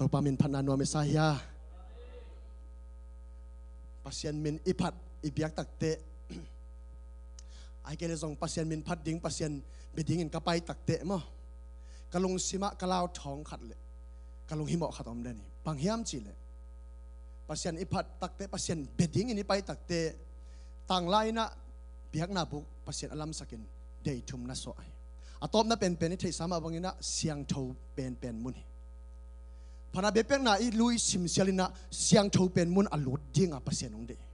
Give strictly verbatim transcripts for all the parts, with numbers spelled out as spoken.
Topa min phatna nuam i sa hia? Pasian min i phat i biak takteh, ai kei le zong Pasian min phat ding, Pasian bia dingin ka pai takteh maw, ka lungsimah ka lau thawng khat le ka lunghimawh khat om den hi. Bang hiam cihleh, Pasian i phat takteh, Pasian bia dingin i pai takteh, tanglai inah biakna buk Pasian a lamsakin dei thum na suah hi. A tawpna penpen i theihsa mah banginah siangtho penpen mun hi. Phatna biakpiakna i lui simsial inah siangtho pen mun a lut dinga Pasian hong deih hi.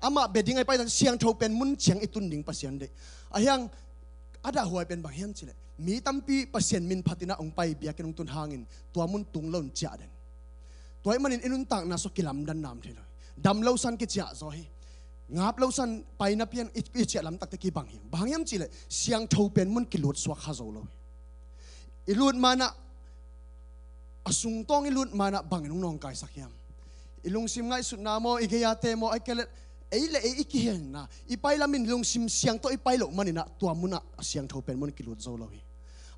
Amah bia ding a i pai takteh siangtho pen mun ciang i tun ding Pasian deih. Ahiang a dahhuai pen bang hiam cihleh, mi tampi Pasian min phat inah hong pai biakinn hong tun hangin tua mun tung lo in ciah den. Tua ahih manin i nuntakna sua kilamdan nam thei lo hi. Dam lo san kiciah zaw hi. Ngap lo san paina pian i, i ciah lam takteh kibang hi. Bang hiam cihleh siangtho pen mun kilut suak kha zo lo hi. I lut manah a sungtawng i lut manah bangin hong nawngkaisak hiam? I lungsim ngaihsutna maw, i gei-ate maw, ai kei le ei le ei i kihenna, i pai lamin lungsim siang tawh i pai loh maninah tua munah a siangtho pen mun kilut zo lo hi.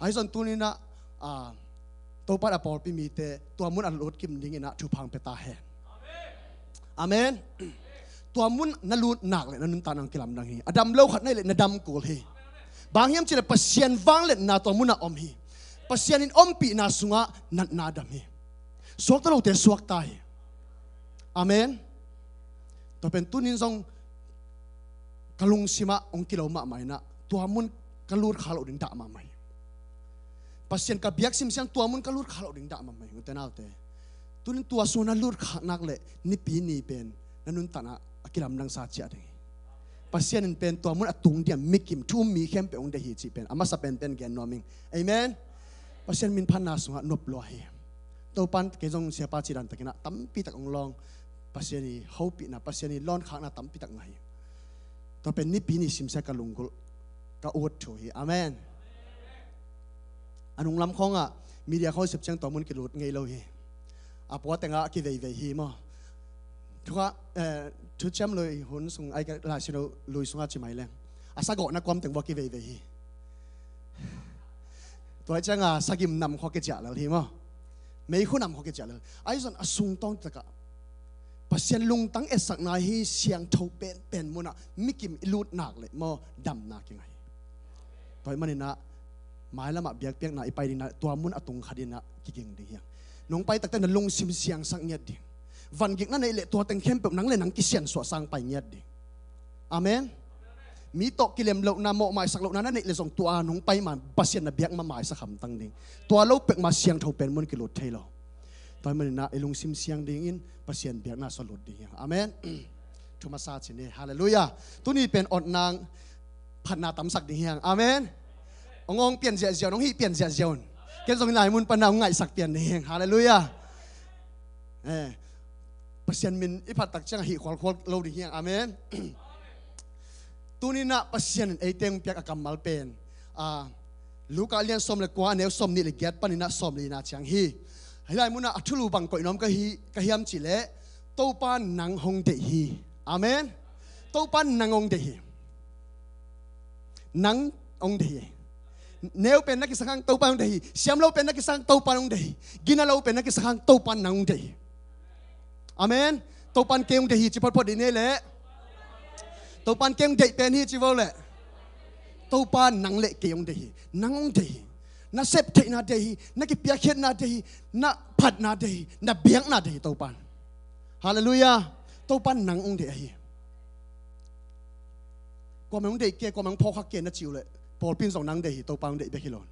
Ahi zong tuninah, a, Topa a pawlpi mite tua mun a lut kim dinginah thupha hong pia ta hen. Amen. Tua mun na lut nak le na nuntakna hong kilamdang hi. A dam lo khat na hih leh na dam kul hi. Bang hiam cihleh Pasian vangliatna tua munah om hi. Pasian in ompihna sungah natna a dam hi. Suakta lote suakta hi. Amen. Tua pen tunin zong ka lungsimah hong kilo mahmah inah tua mun ka lut kha loh ding dah mahmah hi. Pasian ka biak simsiang tua mun ka lut kha loh ding dah mahmah hi. Ute naute, tunin tua sung na lut khak nak le Nipi ni pen na nuntakna a kilamdangsa ciah ding hi. Pasian in pen tua mun a tung dinga mikim thu um mi khempeuh hong deih hi cih pen a masa penpen gen nuam ing. Amen. Pasian min phatna sungah nop lua hi. Topan kei zong siapa cidan takinah tampitak hong lawng, Pasian i hopihna, Pasian i lawnkhakna tampitak ngah hi. Tua pen Nipi ni simsia ka lunggulh ka ut thu hi. Amen. A nunglam khawngah media khawng sep ciang tua mun kilut ngei lo hi. A pua tengah a kiveivei hi maw? Thuka, eh, thuciam lui hun sung ai ka laisino lui sungah ci mai leng, a sagawhna kuam teng vua kiveivei hi. Tua hi cianga sagim nam khua kiciah lel hi maw? Meikhu nam khua kiciah lel. Ahi zong a sungtawng takah Pasian lungtang etsakna hi. Siangtho penpen munah mikim i lut nak le maw, damna kingah hi. Tua ahih maninah mailamah biakpiakna i pai dinah tua mun a tung kha dinah kiging ding hiang. Nong pai takte na lungsim siangsak ngiat ding. Vangik na neih leh tua teng khempeuh nang le nang kisiansuah sang pai ngiat ding. Amen. Mi tawh kilem lohna, mawhmaisak lohna na neih le zong tua nong pai ma Pasian na biak ma maisak hamtang ding. Tua lo pek ma siangtho pen mun kilut thei lo. Tua ahih maninah i lungsim siang dingin Pasian biakna sua lut ding hiang. Amen. Thu masa cin hi. Halleluiah. Tuni pen otnang phatna tamsak ding hiang. Amen. Hong hong pian ziahziah un, hong hih pian ziahziah un. Ken zong hi lai mun panna hong ngaihsak pian ding hiang. Halleluiah. Eh, Pasian min i phat tak ciang a hih khualkhual lo ding hiang. Amen. Tuninah Pasian in eite hong piak a kammal pen, a, Luka lian sawm le kua, a neu sawm nih le giat paninah sawm lina ciang hi. Hih lai munah a thulu bang koih nuam ka hi, ka hiam cihleh, Topa nang hong deih hi. Amen. Topa nang hong deih hi. Nang hong deih hi. Neu pen na kisang hang Topa hong deih hi. Siam lo pen na kisang Topa hong deih hi. Gina lo pen na kisang hang Topa nang hong deih hi. Amen. Topan kei hong deih hi ci photphot dih ni leh. Topan kei hong deih pen hi ci vo leh. Topa nang le kei hong deih hi. Nang hong deih hi. Na septheihna deih hi. Na kipiakkhiatna deih hi. Na phatna deih hi. Na biakna deih hi Topan. Halleluiah. Topan nang hong deih ahi. Kuamah hong deih kei, kuamah hong phawkkha kei na cih uh leh pawlpi in zong nang deih hi, Topa hong deih bek hi lo.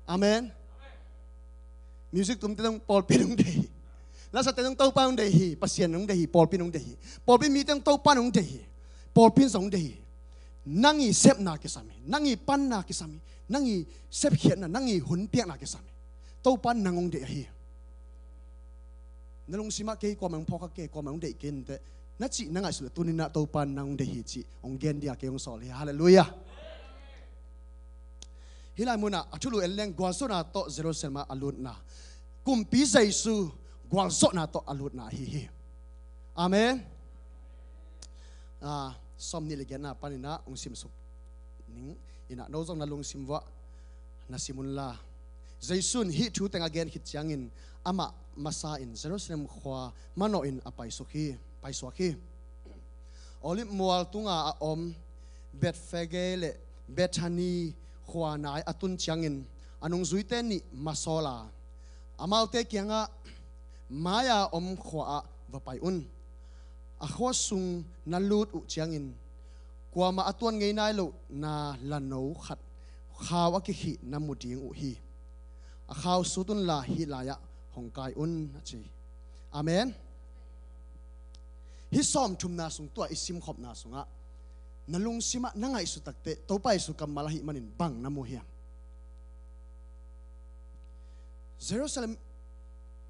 Amen. Music tumte zong pawlpi in hong deih hi. Lasate zong Topa hong deih hi, Pasian hong deih hi, pawlpi in hong deih hi. Pawlpi mite zong Topa in hong deih hi. Pawlpi in zong hong deih hi. Nang i sepna kisam hi. Nang i panna kisam hi. Nang i sepkhiatna, nang i hun piakna kisam hi. Topa nang hong deih ahi. Na lungsimah kei kuamah hong phawkkha kei, kuamah hong deih kei inteh na cih na ngaihsut leh tuninah Topa nang hong deih hi cih hong gen dia kei hong sawl hi. Halleluiah. Hih lai munah a thulu en leng gualzawhna tawh Jerusalem ah a lutna, kumpi Jesu gualzawhna tawh a lutna ahi hi. Amen. Ah, sawm nih le giatna paninah hong simsuk ning inah no zong na lungsim vuah na sim unla. Jesu in hih thu teng a gen khit ciangin amah masa in Jerusalem khua manawhin a paisuk hi, paisuak hi. Olive mual tunga a om Bethphage le Bethany khua nai a tun ciangin a nungzuite nih masawl a, amaute kiangah, "Mai-a om khua ah va pai un. A khua sung na lut uh ciangin kuamah a tuan ngei nai loh na lano khat khau a kikhih na mu ding uh hi. A khau sut unla hih lai-ah hong kai un," a ci. Amen. Hih sawmthumna sung tua i simkhopna sungah na lungsimah na ngaihsut takteh Topa Jesu kammal ahih manin bang na mu hiam? Jerusalem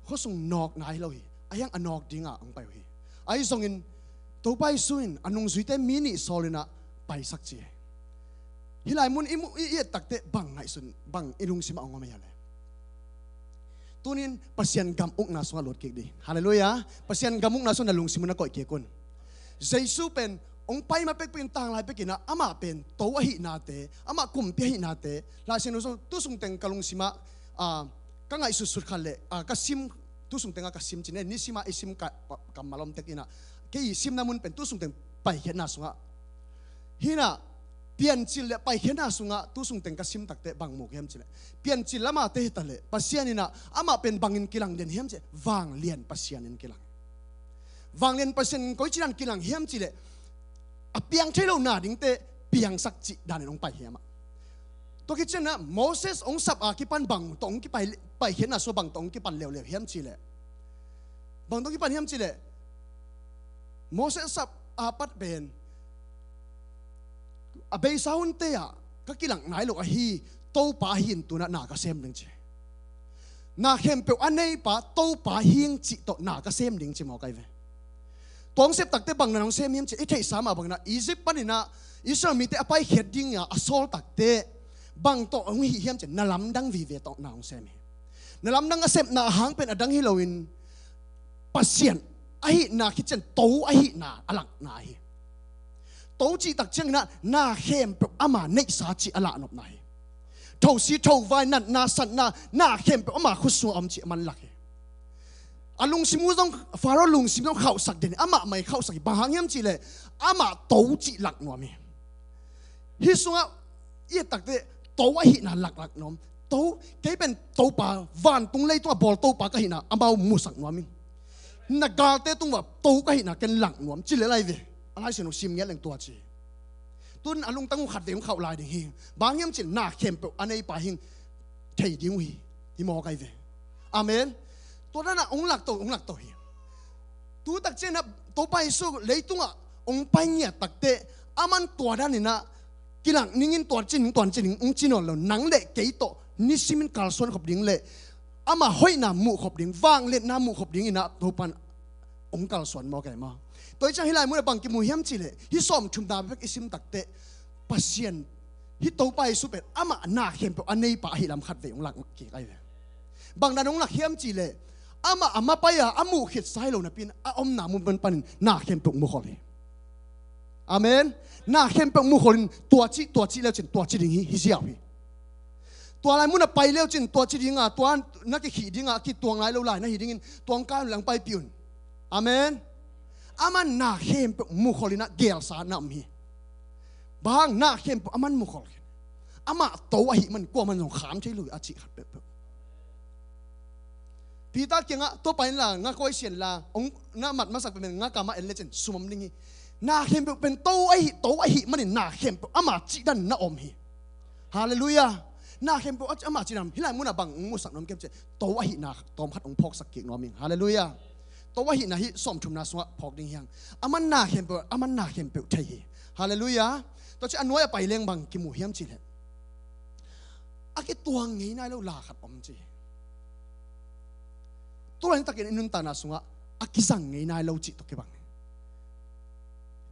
khuasung nawkna hi lo hi. A hiang a nawk dinga hong pai uh hi. Ahi zongin Topa Jesu in a nungzuite mi nih sawlin ah paisak ci hi. Hih lai mun i mu, i, i et takteh bang ngaihsun, bang i lungsimah hong om a hia le? Tunin Pasian gam ukna sungah lut kik dih. Halleluiah. Pasian gam ukna sungah na lungsim un na koih kik un. Jesu pen hong pai ma pekpek in, tanglai pekin ah amah pen to ahihnate, amah kumpi ahihnate, Lai Siangtho sung, tu sung teng ka lungsimah, ah, ka ngaihsutsut khat le, ah, ka sim, tu sung tengah ka sim cin e, nisimah i sim ka, ka, kammal om tek in ah, kei i simna mun pen tu sung teng Paikhiatna sungah hi in ah, Piancil le Paikhiatna sungah tu sung teng ka sim takteh bang muk hiam cih leh, Piancil lamah te hi ta leh Pasian in ah amah pen bangin kilang den hiam cih leh, vanglian Pasian in kilang. Vanglian Pasian in koici dan kilang hiam cih leh, a piang thei lo na dingte piangsak cih danin hong pai hiam ah. Tua khit ciangin ah Moses hong sap a kipan bang tawh hong kipai, Paikhiatna sungah bang tawh hong kipan leuleu hiam cih leh, bang tawh hong kipan hiam cih leh, Moses sap a pat pen a beisa hunte ah ka kilang nai lo ahi Topa hi in tu in ah na ka sem ding ci. Na khempeuh a neipa Topa hi ing cih tawh na ka sem ding ci mawk ahi ve. Tua hong sep takteh bang na hong sem hiam cih leh, i theihsa mah bangin ah Egypt panin ah Israel mite a paikhiat dingin ah a sawl takteh bang tawh hong hih hiam cih leh, na lamdang vive tawh na hong sem hi. Na lamdang a sepna a hang pen a dang hi loin Pasian ahihna khit ciang to ahihna a lakna hi. To cih tak ciangin ah na khempeuh ama neihsa cih a lahnopna hi. Thosi thovai, natna satna, na khempeuh ama khut sungah om cih a man lak hi. A lungsim uh zong, Faro lungsim zong khauhsak den hi, amah mai khauhsak hi. Bang hang hiam cih leh amah to cih lak nuam hi. Hih sungah i et takteh to ahihna laklak nuam. To, kei pen Topa, vantung leitung a bawl Topa ka hihna amau musak nuam ing. Na galte tungah to ka hihna ken lak nuam ci lel ahi ve. A Lai Siangtho sim ngiat leng tua ci. Tun a lungtang uh khatvei hong khauh lai ding hi. Bang hiam cih leh na khempeuh a neipa hi ing thei ding uh hi. Hi mawk ahi ve. Amen. Tua dan ah hong lak to, hong lak to hi. Tu tak ciangin ah Topa Jesu leitungah hong pai ngiat takteh aman tua danin ah kilang ning in, tua ci ning, tua ci ning hong ci nawn lo, nang le kei tawh nisimin kalsuan khop ding le ama hoihna muh khop ding, vangliatna muh khop dingin ah Topa in hong kalsuan mawk ahi maw. Tua hi ciang hih lai mun ah bang kimu hiam cih leh, hih sawmthumna bek i sim takteh Pasian, hih Topa Jesu pen amah na khempeuh a neipa ahih lam khatvei hong lak kik ahi ve. Bang dan hong lak hiam cih leh, amah a mapai a, a muh khitsa hi lo napi in a omna mun pan panin na khempeuh mukhol hi. Amen. Na khempeuh mukholin tua ci, tua ci leu cin tua ci ding hi, hi ziau hi. Tua lai mun a pai leu cin tua ci ding a, tua na kikhih ding a, a kituang lai lo lai na hi dingin tua hong kai un, lang paipih un. Amen. Aman na khempeuh mukholin ah gelsa na om hi. Bang hang, na khempeuh aman mukhol khin. Amah to ahih man kuaman zong kham thei lo hi a cih khat peuhpeuh. Peter kiangah, Topa in la nga kawisian la, hong na mat masak pen nga kamah en lecin sum om ding hi. Na khempeuh pen to ahi, to ahih manin na khempeuh ama cih dan na om hi. Halleluiah. Na khempeuh ama cih dan, hih lai mun ah bang hong musak nuam hiam cih leh, to ahihna tawm khat hong phawksak kik nuam ing. Halleluiah. To ahihna hih sawmthumna sungah phawk ding hi hang. Aman na khempeuh, aman na khempeuh thei hi. Halleluiah. Tua ci a nuai a pai leng bang kimu hiam cih leh, a kituang ngei nai lo la khat om ci hi. Tulaitak in i nuntakna sungah a kizang ngei nai lo cih tawh kibang hi.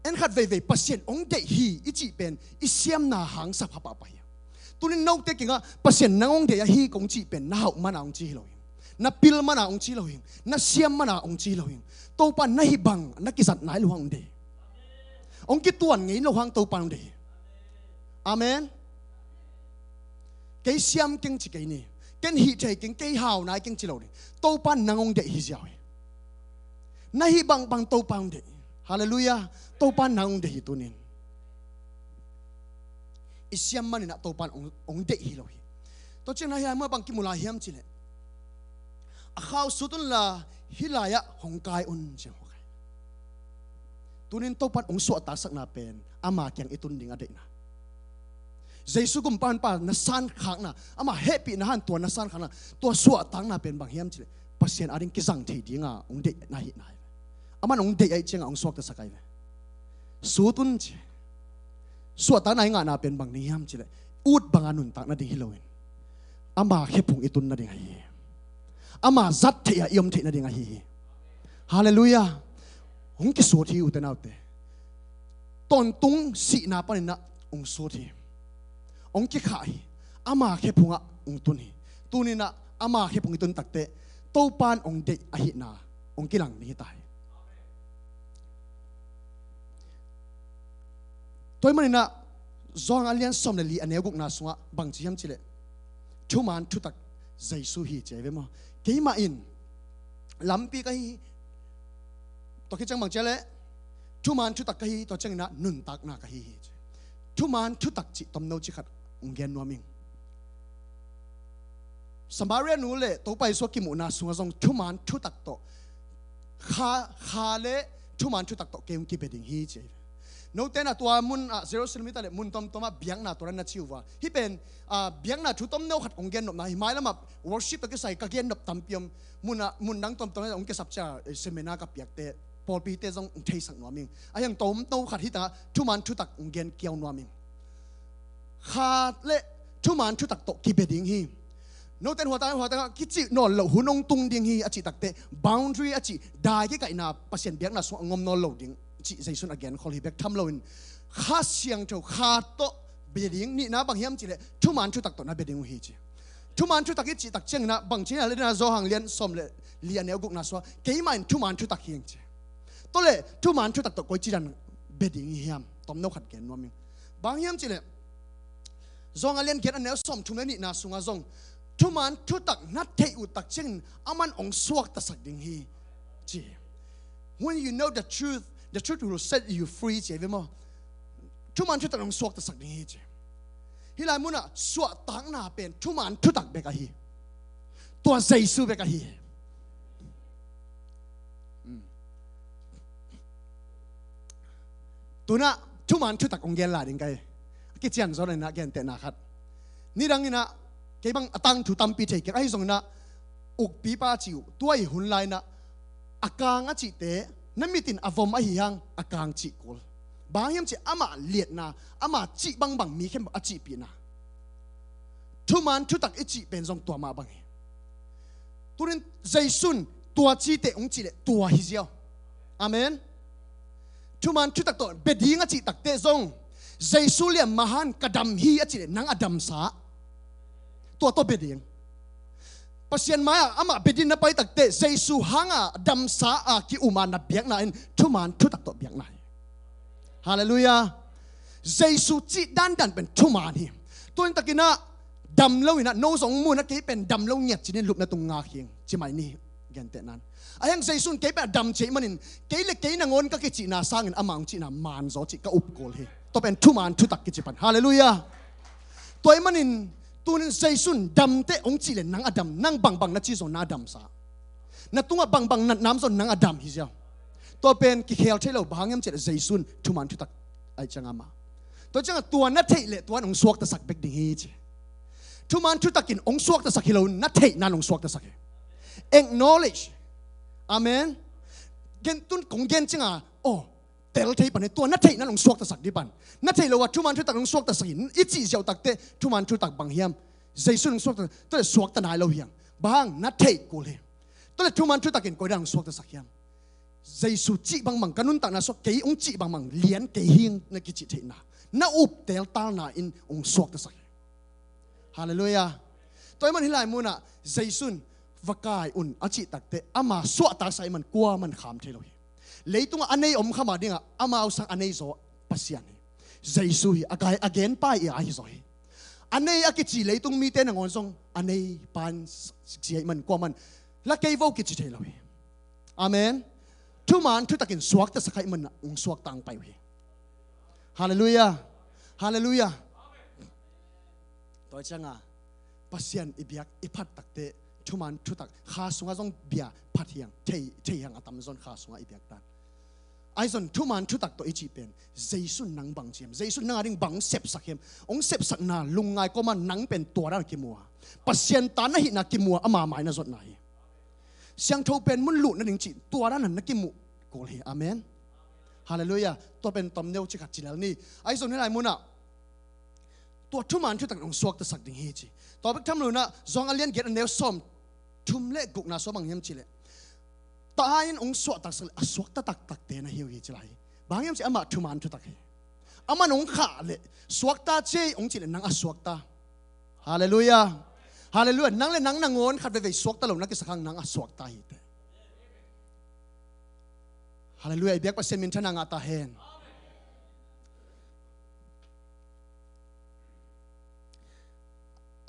En khat veivei Pasian hong deih hi i cih pen i siamna hang sap hapahpah hi. Tunin note kiangah Pasian nang hong deih ahi kong cih pen na hauh mana hong ci hi lo hi. Na pil mana hong ci lo hi. Na siam mana hong ci lo hi. Topa na hih bang na kizat nai lo hang hong deih. Hong kituan ngei lo hang Topa hong deih hi. Amen. Kei siam keng ci kei ni. Ken hih thei keng, kei hau nai keng ci lo ding. Topa nang hong deih hi ziau hi. Na hih bangbang Topa hong deih. Halleluiah. Topa nang hong deih hi tunin. I siam maninah Topa in hong, hong deih hi lo hi. Tua ciangin hih lai mun ah bang kimu lai hiam cih leh, a khau sut unla hih lai-ah hong kai un ci-in hong kai. Tunin Topa in hong suahtaksakna pen ama kiang i tun ding a deihna. Jesu gumpa honpa na sankhakna, ama hehpihna hang tua na sankhakna, tua suahtakna pen bang hiam cih leh Pasian ading kizang thei dinga hong deihna ahihna hi ve. Aman hong deih ahih ciangah hong suaktasak ahi ve. Sut un ci. Suahtakna i ngahna pen bang ding hiam cih leh ut banga nuntak nading hi loin ama khephung i tun nading ahi hi. Ama zat theih a i om theih nading ahi hi. Halleluiah. Hong kisut hi, ute naute. Tawntung sihna paninah hong sut hi. Hong kikhah hi. Ama khephungah hong tun hi. Tuninah ama khephung i tun takteh Topa in hong deih ahihna hong kilang ding hi ta hi. Tua ahih maninah Johan a lian sawm le li a neu gukna sungah bang ci hiam cih leh, thuman thutak Jesu hi ci ahi ve maw. Keimah in lampi ka hi hi. Tua khit ciang bang ci a leh, thuman thutak ka hi hi, tua cianginah nuntakna ka hi hi ci. Thuman thutak cih tomno cih khat hong gen nuam ing. Samaria nu le Topa Jesu a kimuhna sungah zong thuman thutak tawh, kha, kha le thuman thutak tawh kei hong kibia ding hi ci. Note na tua mun ah Jerusalem hi ta le mun tomtom ah biakna tua dan na ci uh a. Hih pen, ah, biakna thu tomno khat hong gen nopna hi. Mailam ah worship tawh kisai ka gen nop tampi om. Mun ah, mun dang tomtom ah hong kisap cia, eh, seminar ka piakte, pawlpite zong hong theisak nuam ing. A hiang tomno khat hi ta, thuman thutak hong gen kiau nuam ing. Kha le thuman thutak tawh kibia ding hi. Note in huatang, huatang a kici nawn loh hun hong tung ding hi a cih takteh, boundary a cih, dai kikaihna Pasian biakna sungah ngom nawn lo ding cih Jesu in a genkhol hi bek tham loin, Kha Siangtho, kha tawh bia ding, nihna bang hiam cih leh thuman thutak tawh na bia ding uh hi ci. Thuman thutak i cih tak cianginah bang ci hiam leh, na Johan lian sawm le li a neu gukna sungah, keimah in thuman thutak hi ing ci. Tua leh thuman thutak tawh koici dan bia ding hi hiam? Tomno khat gen nuam ing. Bang hiam cih leh, Johan a lian giat a neu sawmthum le nihna sungah zong, thuman thutak na theih uh tak ciangin aman hong suaktasak ding hi ci. When you know the truth, the truth will set you free ci ahi ve maw. Thuman thutak hong suaktasak ding hi ci. Hih lai munah suahtakna pen thuman thutak bek ahi. Tua Jesu bek ahi. Tunah thuman thutak hong gen lai ding ka hi. A kician zaw inah gentehna khat. Nidanginah kei bang a tangthu tampi thei keng, ahi zonginah ukpipa cih uh, tua i hun lai-inah a kang a cihte na mitin a vom ahi hang a kang cih kul. Bang hiam cih amah liatna, amah cih bangbang mi khempeuh a cihpihna. Thuman thutak i cih pen zong tua mah bang hi. Tunin Jesu in tua cite hong cih leh tua hi ziau. Amen. Thuman thutak tawh bia ding a cih takteh zong, Jesu liam mahan ka dam hi a cih leh nang a damsa. Tua tawh bia ding. Pasian mai-ah amah bia ding na pai takteh Jesu hanga damsa a ki-um a na biakna in thuman thutak tawh biakna hi. Halleluiah. Jesu cih dandan pen thuman hi. Tuin takinah dam loinah no zong munah kei pen dam lo ngiat cinin lupna tung ngak hi ing ci mai ni. Gentehnan a hiang Jesu in kei pen a dam cih manin kei le kei nangawn ka kicihna sangin amah hong cihna man zaw cih ka up kul hi. Tua pen thuman thutak kici pan. Halleluiah. Tua ahih manin tunin Jesu in damteh hong cih le nang a dam, nang bangbang na ci zong na a damsa. Na tungah bangbang natna om zong nang a dam hi ziau. Tua pen kikhel thei lo, bang hang hiam cih leh Jesu in thuman thutak ahih ciangin amah. Tua ciangin tua na theih leh tua in hong suaktasak bek ding hi ci. Thuman thutak in hong suaktasak hi lo, na theihna in hong suaktasak hi. Acknowledge. Amen. Gen tun kong gen ciangin, oh, tel thei pan hi, tua na theihna in hong suaktasak dih pan. Na theih lo a thuman thutak in hong suaktasak hi i cih ziau takteh thuman thutak bang hiam? Jesu in hong suaktasak, tua leh suakta nai lo hi hang. Bang hang, na theih kul hi. Tua leh thuman thutak in koi dan hong suaktasak hiam? Jesu cih bangbang ka nuntakna sungah kei hong cih bangbang lian kei hi ing na kicih theihna, na up teltalna in hong suaktasak hi. Halleluiah. Tua ahih man hih lai munah Jesu in va kai un a cih takteh ama suahtaksa ahih man kuaman kham thei lo hi. Leitungah a nei om kha mah dingah amau sang a nei zaw Pasian hi. Jesu hi, a kai, a genpa hi, a hi zaw hi. A nei a kici leitung mite nangawn zong a nei pan sia ih man kuaman la kei vo kici thei lo hi. Amen. Thuman thutakin suaktasak ahih man hong suakta hong pai uh hi. Halleluiah. Halleluiah. Tua cianga Pasian i biak i phat takte thuman thutak kha sungah zong bia phat hiang thei, thei hiang a tamzaw in kha sungah i biak tan. Ahi zong thuman thutak tawh i cih pen Jesu in nang bang ci hiam? Jesu in nang ading bang hong sepsak hiam? Hong sepsakna lungngai kawma nang pen tua dan a kimu a, Pasian ta na hihna kimu a, ama mai na zotna hi. Siangtho pen mun luh nading cih tua dan a na kimuh kul hi. Amen. Halleluiah. Tua pen tomneu ci khat ci lel ni. Ahi zong hih lai munah tua thuman thutak hong suaktasak ding hi ci. Tua bek tham lo inah Johan a lian giat a neu sawm thum le gukna sua bang hiam cih leh, ta in hong suaktasak leh a suakta taktakte na hi uh hi ci lai hi. Bang hiam cih amah thuman thutak hi. Amah in hong khah leh suakta ci ei hong cih leh nang a suakta. Halleluiah. Halleluiah. Nang le nang nangawn khat veivei suakta lo na kisak hang nang a suakta hi teh. Halleluiah. I biak Pasian minthanna ngah ta hen.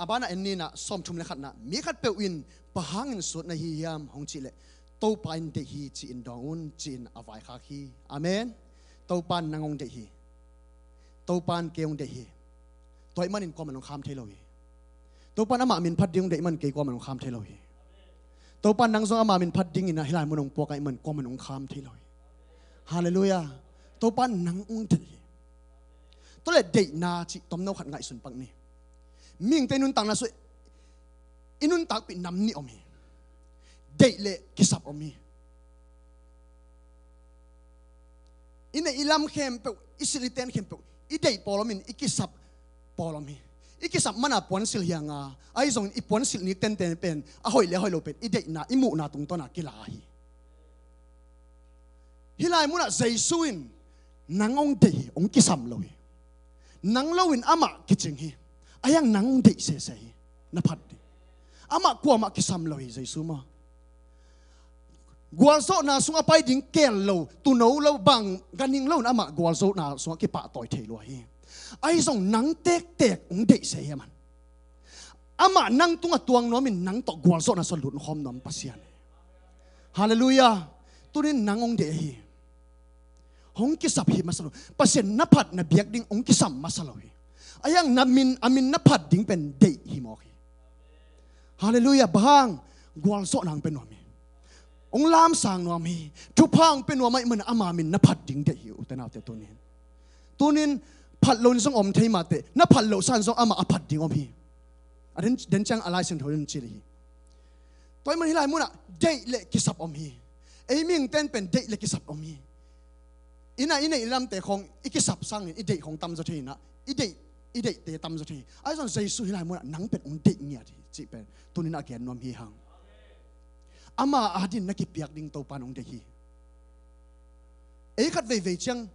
A banah en ni inah sawm thum le khatna, mi khatpeuh in bang hangin sut na hi hiam hong cih leh Topa in deih hi ci-in dawng un ci-in a vaikhak hi. Amen. Topa in nang hong deih hi. Topa in kei hong deih hi. Tua ahih manin kuaman hong kham thei lo hi. Topa in amah min phat ding hong deih man kei kuaman hong kham thei lo hi. Topa in nang zong ama min phat dingin ah hih lai mun hong puak ahih man kuaman hong kham thei lo hi. Halleluiah. Topa in nang hong deih hi. Tua leh deihna cih tomno khat ngaihsun pak ni. Mihingte i nuntakna sung i nuntakpih nam nih om hi. Deih le kisap om hi. I neih i lam khempeuh, i silh i ten khempeuh i deih pawl om in i kisap pawl om hi. I kisap mana puansilh hianga, ahi zongin i puansilh nik tenten pen a hoih le a hoih lo pen i deihna, i muhna tungtawna kila hi. Hih lai munah Jesu in nang hong deih hi, hong kisam lo hi. Nang loin amah kicing hi. Ahi hang nang hong deih sese hi. Na phat ding. Amah kuamah kisam lo hi, Jesu maw. Gualzawhna sungah pai ding keel lo, tuuno lo, bang ganhing lo in amah gualzawhna sungah kipahtawi thei lua hi. Ahi zong nang tektek hong deih sese hi a man. Amah nang tungah tuang nuam in nang tawh gualzawhna sungah lutkhawm nuam Pasian. Halleluiah. Tunin nang hong deih ahi. Hong kisap hi masa lo. Pasian na phat na biak ding hong kisam masa lo hi. Ahi hang na min, a min na phat ding pen deih hi mawk hi. Halleluiah. Bang hang? Gualzawhna hong pia nuam hi. Hong lamsang nuam hi. Thupha hong pia nuam ahih man ama min na phat ding deih hi, ute naute, tunin. Tunin phat loin zong om thei mah teh, na phat loh san zong amah a phat ding om hi. A den, den ciang a Lai Siangtho in ci hi. Tua ahih man hih lai munah deih le kisap om hi. Ei mihingte in pen deih le kisap om hi. Inah i neih lamte khawng i kisap sangin i deih khawng tamzaw thei inah, i deih, i deihte tamzaw thei hi. Ahi zong Jesu hih lai munah nang pen hong deih ngiat hi cih pen tunin a gen nuam hi hang. Ama adin na kipiak ding Topa in hong deih hi. Ei khat veivei ciang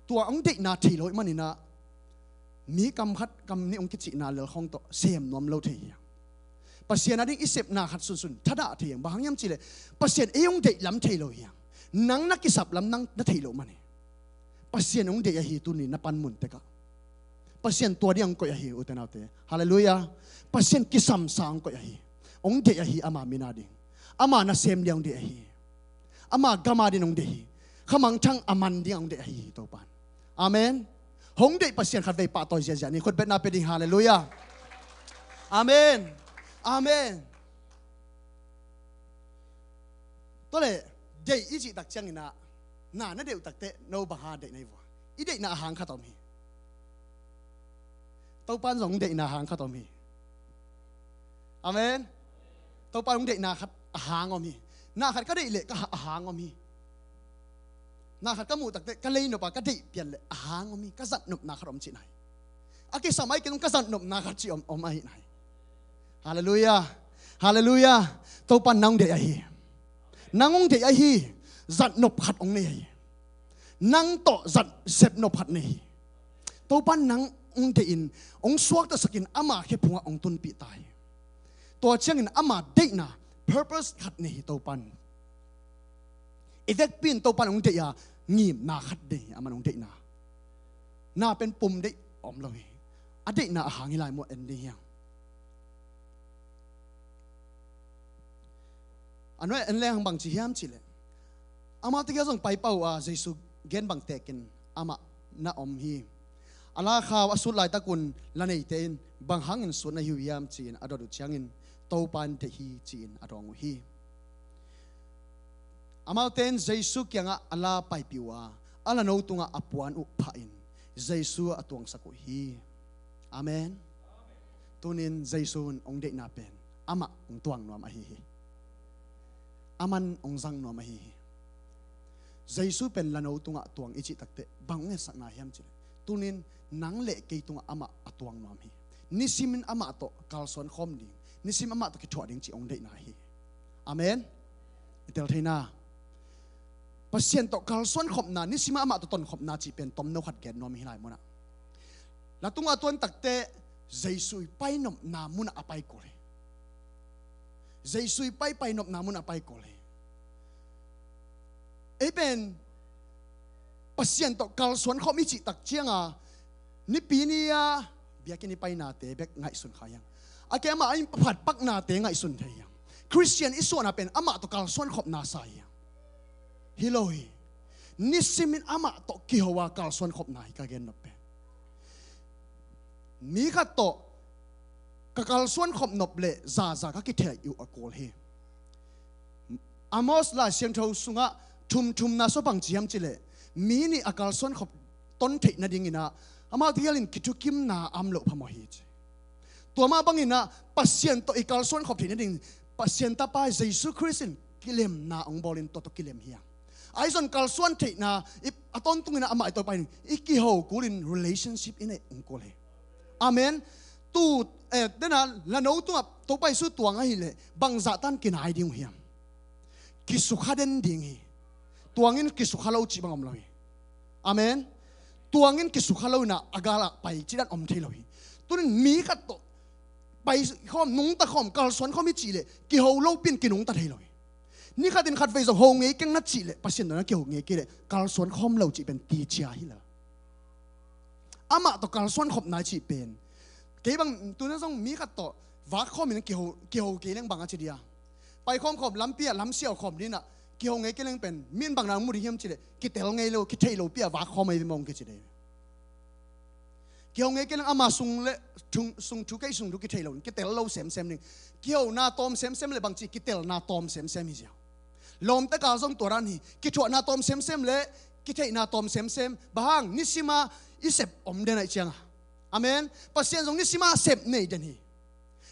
tua hong deihna thei lo ahih maninah mi kam khat kam nih hong kicihna lel khawng tawh sem nuam lo thei hi. Pasian ading i sepna khat sunsun thadah thei hi. Bang hang hiam cih leh Pasian ei hong deih lam thei lo hi. Nang na kisap lam nang na theih loh man hi. Pasian hong deih ahi tuni na panmun tekah. Pasian tua ding hong koih ahi, ute naute. Halleluiah. Pasian kisamsa hong koih ahi. Hong deih ahi ama min ading. Ama nasem ding hong deih ahi. Ama gam ading hong deih hi. Khamangthang a man ding hong deih ahi hi Topa in. Amen. Hong deih Pasian khat vei pahtawi ziahziah ni. Khutbetna pia ding. Halleluiah. Amen. Amen. Tua leh deih i cih tak cianginah na, na deih uh takteh no bang hang deih na hi vua? I deihna a hang khat om hi. Topa in zong deihna a hang khat om hi. Amen. Topa in hong deihna khat a hang om hi. Na khat ka deih leh ka ha-, a hang om hi. Na khat ka muh takteh ka lei nop a ka deih pian leh a hang om hi. Ka zatnopna khat om cihna hi. A kisam ahi kei zong ka zatnopna khat cih om, om ahihna hi. Halleluiah. Halleluiah. Topa in nang hong deih ahi. Nang hong deih ahi. Zatnop khat hong nei ahi. Nang tawh zat sepnop khat nei hi. Topa in nang hong deih in, hong suaktasak in ama khephungah hong tunpih ta hi. Tua ciangin ama deihna purpose khat nei hi Topa in. I vekpi in Topa in hong deih a ngimna khat nei hi, aman hong deihna. Na pen pum deih om lo hi. a deihna a hang hi lai maw, en ding hiam? A nuai en leng bang ci hiam cih leh, amaute kiang zong pai pah uh a, Jesu gen bang tekin amah na om hi. A la khau a sut laitakun la neite in, "Bang hangin sut na hi uh hiam?" ci-in a dot uh ciangin, "Topa in deih hi," ci-in a dawng uh hi. Amaute in Jesu kiangah a la paipih uh a, a lano tungah a puan uh phahin Jesu a tuangsak uh hi. Amen. Tunin Jesu in hong deihna pen amah hong tuang nuam ahi hi. Aman hong zang nuam ahi hi. Jesu pen lano tungah tuang i cih takteh bang hong etsakna hiam cih leh, tunin nang le kei tungah amah a tuang nuam hi. Nisimin amah tawh kalsuan khawm ding, nisim amah tawh kithuah ding cih hong deihna hi. Amen. I tel theihna, Pasian tawh kalsuan khopna, nisim amah tawh tonkhopna cih pen tomno khat gen nuam hi lai munah. La tungah tuan takteh Jesu i painopna munah a pai kul hi. Jesu i pai painopna munah a pai kul hi. Ei pen Pasian tawh kalsuan khawm i cih tak cianga, nipi ni-a biakinn i painate bek ngaihsun kha hiang. A keimah a inn phatpaknate ngaihsun thei hiang. Khristian i suahna pen amah tawh kalsuan khopna sa hiang. Hi lo hi. Nisimin amah tawh kiho a kalsuan khopna hi ka gennop pen. Mi khat tawh ka kalsuan khop nop le zaza ka kithei uh a kul hi. Amos Lai Siangtho sungah thumthumna sua bang ci hiam cih leh, mi nih a kalsuan khop ton theih nadinginah amaute hialin kithukimna a om loh phamawh hi ci. Tua mah banginah Pasian tawh i kalsuan khop theih nading Pasian Tapa Jesu Khrist in kilemna hong bawlin tua tawh kilem hiang. Ahi zong kalsuan theihna i, a tawntunginah amah i Topa in i kiho kulin relationship i neih hong kul hi. Amen. Tu, eh, dena lano tungah Topa Jesu tuang ahileh bangzah tan kinai ding uh hiam? Kisukha den ding hi. Tuangin kisukha lo cih bang om lo hi. Amen. Tuangin kisukha lo inah a galah pai cih dan om thei lo hi. Tunin mi khat tawh pai khawm, nungta khawm, kalsuan khawm i cih leh kiho lopi in kinungta thei lo hi. Ni khatin khatvei zong ho ngei keng na cih leh, Pasian tawh na kiho ngei kei leh kalsuan khawm lo cih pen ticia hi la. Amah tawh kalsuan khopna i cih pen, kei bang tuna zong mi khat tawh vak khawmin kiho, kiho kei leng bang a ci dia. Pai khawm khawm lampi ah lamsiau khawm dinah kiho ngei kei leng pen min bang na mu ding hiam cih leh, kitel ngei lo, kitheih lopi ah vak khawm ahi mawng kici dei. Kiho ngei kei leng ama sung le thung, sung thu kei sung thu kitheih lo, kitel lo semsem ding. Kihona tawm semsem le bangci kitelna tawm semsem hi ziau. Lawmte kal zong tua dan hi. Kithuahna tawm semsem le kitheihna tawm semsem. Bang hang? Nisima i sep om den aih cianga. Amen. Pasian zong nisima sep nei den hi.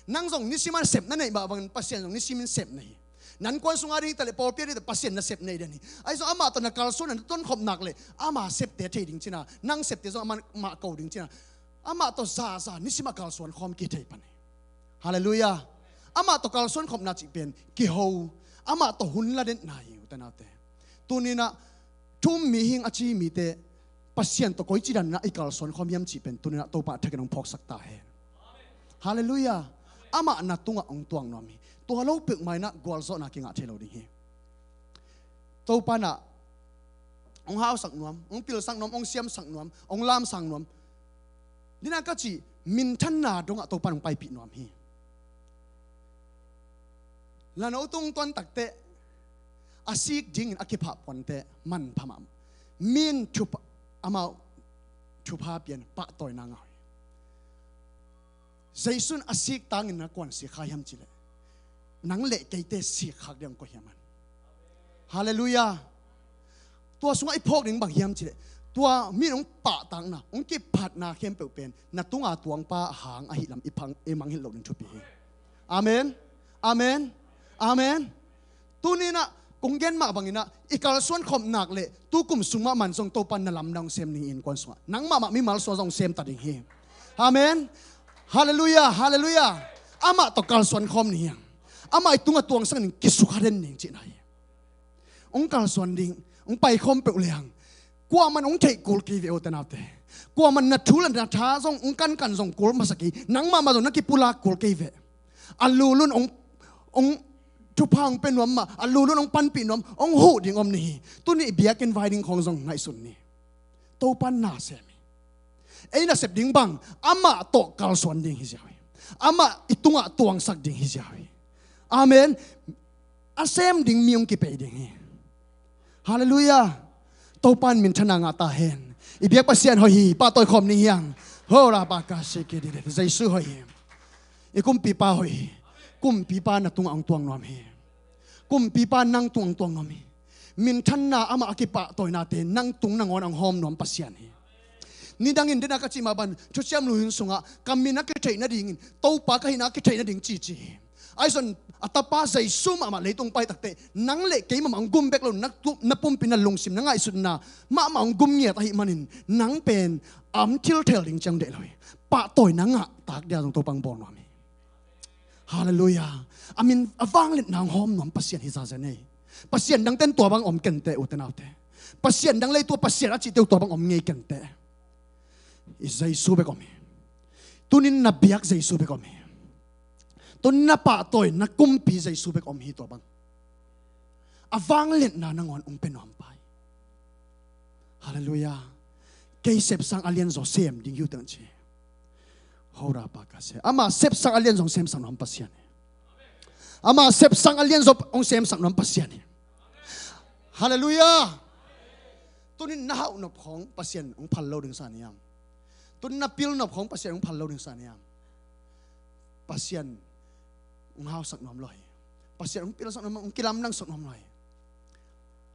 Nang zong nisima sep na neih mah bangin Pasian zong nisimin sep nei hi. Nan kuan sunga ding hi ta le pawlpi a ding hi ta Pasian na sep nei den hi. Ahi zong amah tawh na kalsuan na tonkhop nak le ama septe thei ding cina, nang septe zong amah mah ko ding cina. Amah tawh zaza nisima kalsuan khawm kithei pan hi. Halleluiah. Amah tawh kalsuan khopna cih pen kiho, amah tawh hun la den na hi, ute naute. Tuninah thu-um mihing a ci mite Pasian tawh koici danah i kalsuan khawm hiam cih pen tuninah Topa a thakin hong phawksak ta hen. Halleluiah. Amah na tungah hong tuang nuam hi. Tua lo peuhmah inah gualzawhna kingah thei lo ding hi. Topa nah hong hausak nuam, hong pilsak nuam, hong siamsak nuam, hong lamsang nuam. Dinah ka cih minthanna dongah Topa hong paipih nuam hi. Lano tung tuan takteh a sik dingin a kiphah puante manpha mah. Min thupha, amau thupha pian pahtawina ngah hi. Jesu in a sik tangin na kuan sik kha hiam cih leh, nang le keite sik khak ding hong koih hiam an? Halleluiah. Tua sungah i phawk ding bang hiam cih leh, tua mi in hong pahtakna, hong kiphatna khempeuh pen na tunga tuangpa hang ahi lam i phang, i mangngilh loh ding thupi hi. Amen. Amen. Amen. Tuninah kong gen mah banginah i kalsuan khop nak le tukum sung mahmah zong Topa na lamdang sem ding hi innkuan sungah. Nang mahmah mimal sungah zong sem ta ding hi. Amen. Halleluiah. Halleluiah. Amah tawh kalsuan khawm ni hiang. Amah i tungah tuangsak ning, kisukha den ning cihna hi. Hong kalsuan ding, hong paikhawm peuh lehang kuaman hong theih kul kei ve, ute naute. Kuaman na thu le na tha zong hong kankan zong kul masa kei, nang mahmah zong na kipulak kul kei ve. A lulun hong, hong thupha hong pia nuam mah, a lulun hong panpih nuam, hong huh ding om ni hi. Tuni biakinn vai ding khawng zong ngaihsun ni. Topan na sem hi. Ei nasep ding bang, amah tawh kalsuan ding hi ziau hi. Amah i tungah tuangsak ding hi ziau hi. Amen. A sem ding mi hong kipei ding hi. Halleluiah. Topa in minthanna ngah ta hen. I biak Pasian hoih hi, pahtawi khawm ning hiang. Ho ra pa ka si ki di di. Jesu hoih hi. I kumpipa hoih hi. Kumpipa na tungah hong tuang nuam hi. Kumpipa nang tungah hong tuang nuam hi. Minthanna amah a kipahtawinate nang tung nangawn hong hawm nuam Pasian hi. Nidangin dena ka cih mah bang thuciam luhin sungah ka min a kitheih nadingin Topa ka hihna a kitheih nading cici hi. Ahi zong a tapa Jesu mahmah leitung pai takteh nang le kei mahmah hong gum bek lo, na tu-, na pumpi, na lungsim, na ngaihsutna mahmah hong gum ngiat ahih manin nang pen a om thilthel ding ciang deih lo hi. Pahtawina ngah tak dia zong Topa hong bawl nuam hi. Halleluiah. A min a vangliatna hong hawm nuam Pasian hi zazen ei. Pasian dangte in tua bang om kenteh ute naute. Pasian dang lei tua Pasian a cihte uh tua bang om ngei kenteh. I Jesu bek om hi. Tunin na biak Jesu bek om hi. Tunin na pahtawi na kumpi Jesu bek om hi tua bang. A vangliatna nangawn hong pia nuam pai. Halleluiah. Kei sepsang a lianzaw sem ding hi uh teng ci. Ho ra pa ka si. Amah sepsang a lianzaw hong semsak nuam Pasian hi. Amah sepsang a lianzaw hong semsak nuam Pasian hi. Halleluiah. Tunin na hauh nop khawng Pasian hong phal lo ding sa niam. Tunin na pil nop khawng Pasian hong phal lo ding sa niam. Pasian hong hausak nuam lo hi. Pasian hong pilsak nuam, hong kilamdangsak nuam lo hi.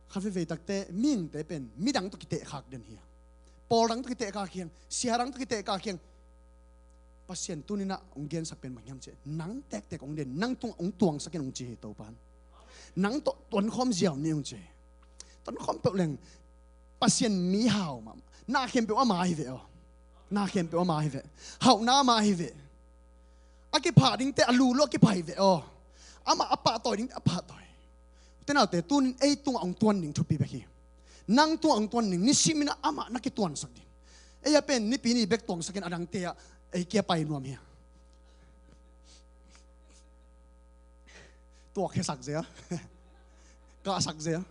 Khat veivei takte mihingte pen midang tawh kitehkhak den hi. Pawl dang tawh kitehkhak hiang, sia dang tawh kitehkhak hiang. Pasian tuninah hong gensak pen bang hiam cih leh nang tektek hong den, nang tungah hong tuangsak in hong ci hi Topan. Nang tawh tuankhawm ziau ni hong ci hi. Tuankhawm peuh leng Pasian mi hau mah. Na khempeuh ama hi ve aw. Na khempeuh ama hi ve. Hauhna ama hi ve. A kiphah dingte a lu lo a kiphah hi ve aw. Amah a pahtawi dingte a pahtawi. Ute naute, tunin ei tungah hong tuan ding thupi bek hi. Nang tungah hong tuan ding, nisimin ah amah na kituansak ding. Ei a pen nipi ni bek tuangsakin a dangte ah ei kia pai nuam hi. Tuakkhiasak zel. Kahsak zel.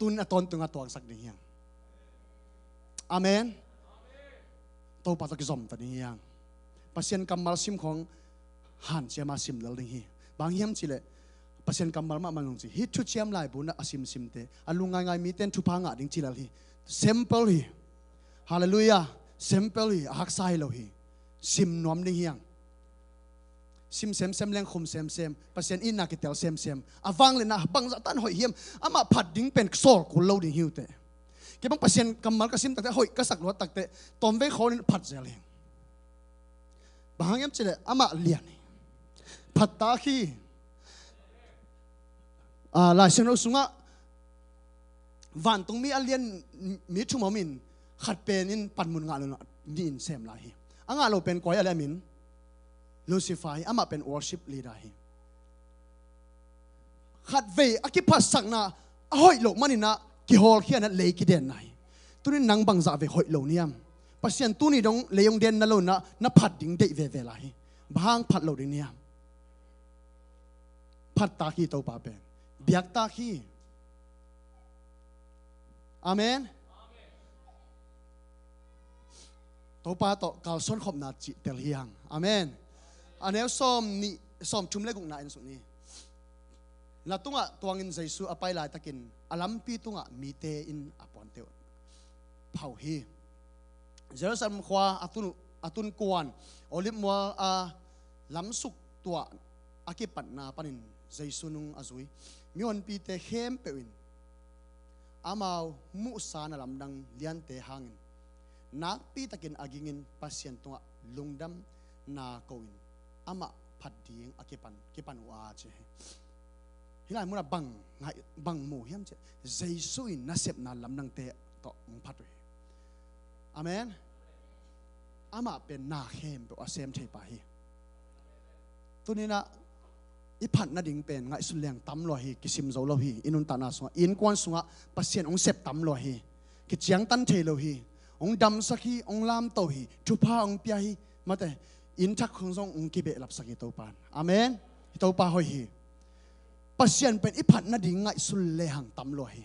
Tun a tawntung a tuangsak ding hiang. Amen. Topa tawh kizom ta ding hiang. Pasian kammal sim khawng hanciam a sim lel ding hi. Bang hiam cih leh Pasian kammal mahmah hong ci. Hih thuciam laibu na a simsimte, a lungngaingai mite in thupha ngah ding ci lel hi. Simple hi. Halleluiah. Simple hi. A haksa hi lo hi. Sim nuam ding hiang. Sim semsem leng khum semsem. Pasian itna kitel semsem. A vangliatna bangzah tan hoih hiam. Amah phat ding pen sawl kul lo ding hi uh teh. Kei bang Pasian kammal ka sim takteh, hoih ka sak luat takteh, tawmvei khawng in phat zel hi. Bang hang hiam cih leh amah lian hi. Phat tak hi. Ah, Lai Siangtho sungah vantungmi a lian mi thum om in, khat pen in panmun ngah lo, nih in sem lai hi. A ngah lo pen kua hi a leh a min? Lucifer hi. Amah pen worship leader hi. Khatvei a kiphatsakna a hoih loh maninah kihawlkhia in ah lei kidenna hi. Tunin nang bangzah vei hoih lo niam? Pasian tuni dong lei hong denna lo in ah na phat ding deih veve lai hi. Bang hang phat lo ding niam? Phat tak hi Topa pen. Biak tak hi. Amen. Topa tawh kalsuan khopna cih tel hiang. Amen. A neu sawm nih, sawm thum le gukna en suk ni. Na tungah tuangin Jesu a pai laitakin a lampi tungah mite in a puante uh phauh hi. Jerusalem khua a tun, a tun kuan Olive mual a lamsuk tuah a kipatna panin Jesu nung a zui mihonpite khempeuh in amau muhsa na lamdang liante hangin nakpitakin a gingin Pasian tungah lungdamna ko-in amah phat ding a kipan, kipan uh a ci hi. Hih lai munah bang, ngai, bang mu hiam cih leh Jesu in nasepna lamdangte tawh hong phat uh hi. Amen. Amah pen na khempeuh a sem thei pa hi. Tuninah i phat nading pen ngaihsun leng tam lua hi, kisim zo lo hi. I nuntakna sungah, i innkuan sungah Pasian hong sep tam lua hi. Kiciangtan thei lo hi. Hong damsak hi, hong lamto hi, thupha hong pia hi. Mate, inn thak khong zong hong kibehlapsak hi Topan. Amen. Hi Topa hoih hi. Pasian pen i phat nading ngaihsun lehang tam lua hi.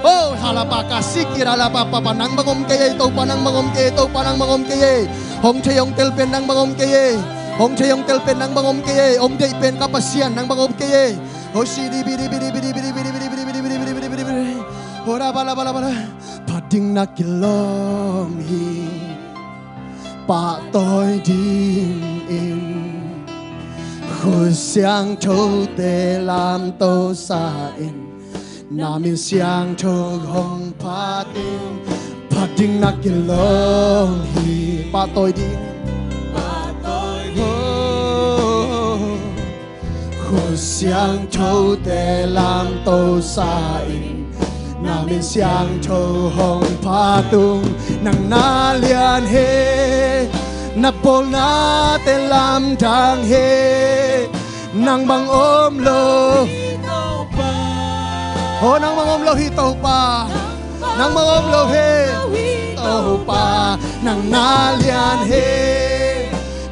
Oh, halabaka sikira labapapa, nang bang om kei ei, Topa nang bang om kei ei, Topa nang bang om kei ei. Hong thei hong tel pen nang bang om kei ei. Hong thei hong tel pen nang bang om kei ei. Om deih pen ka Pasian nang bang om kei ei. Ho si di bi di bi di bi di bi di bi di bi di bi di bi di bi di bi di bi di bi di bi di. Ho ra ba la ba la ba la. Phat ding na kilawm hi. Pahtawi dingin khut siangthote lamto sa in, na min siangtho hong phat ding. Phat ding na kilawm hi. Pahtawi ding. Pahtawi ding. Oh. Khut siangthote lamto sa in, na min siangtho hong phat ung. Nang na lian hi, na bawlnate lamdang hi. Nang bang om lo. Ho, nang bang om lo hi Topa. Nang bang om lo hi Topa. Nang na lian hi,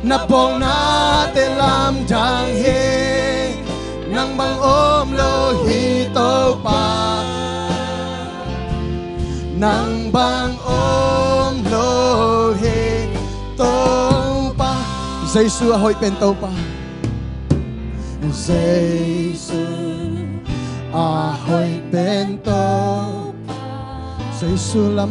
na bawlnate lamdang hi. Nang bang om lo hi Topa. Nang bang om lo hi Topa. Jesu a hoih pen Topa. Jesu a hoih pen Topa. Jesu lam